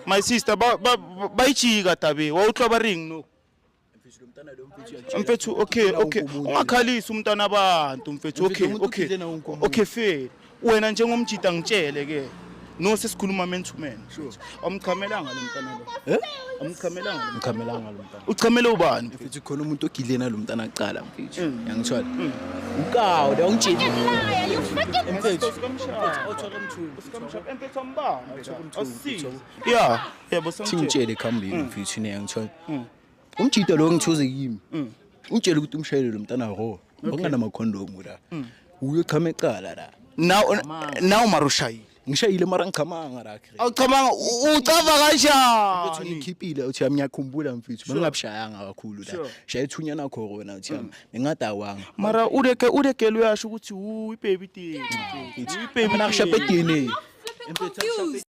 My sister, bayijika tabe. Wawutlwa ba reng no? Mfethu, okay, ungakhalisi umntwana abantu, mfethu. Okay. Mfethu, umuntu Okay. uphile nawo unkomo. Okay, fair. Wena njengomjita, ngitshele ke no, sesikhuluma man to man. Awumchamelanga lo mntwana lo? Eh? Awumchamelanga lo? Ngichamelanga lo mntana. Uchamele ubani? Mfethu, khona umuntu ogidle nalo mntana kuqala, mfethu, yangithola ukawu la ungitsheli. Liar, you freaking Mfethu. Mfethu, ambamba asisize ya, yebo. Thingitshele khambini, mfethu, ne, yangithola umjita lo ngithuze kimi, ungitshele ukuthi umshayeli lo mntana ro okunganamakhondomu la uyochama ecala la. Now mara ushayile? Ngishayile, mara ngichamanga la. Awuchamanga, ucava kanjani? Ngikhiphile, uthi yami, ngiyakhumbula, mfethu, bengingabushayanga kakhulu la. Shaya ithunyana khona, uthi yami, bengadawanga. Mara ureke urekele, uyasho ukuthi u ibaby thing, ibaby. Mina ngishape DNA. Flipping confused.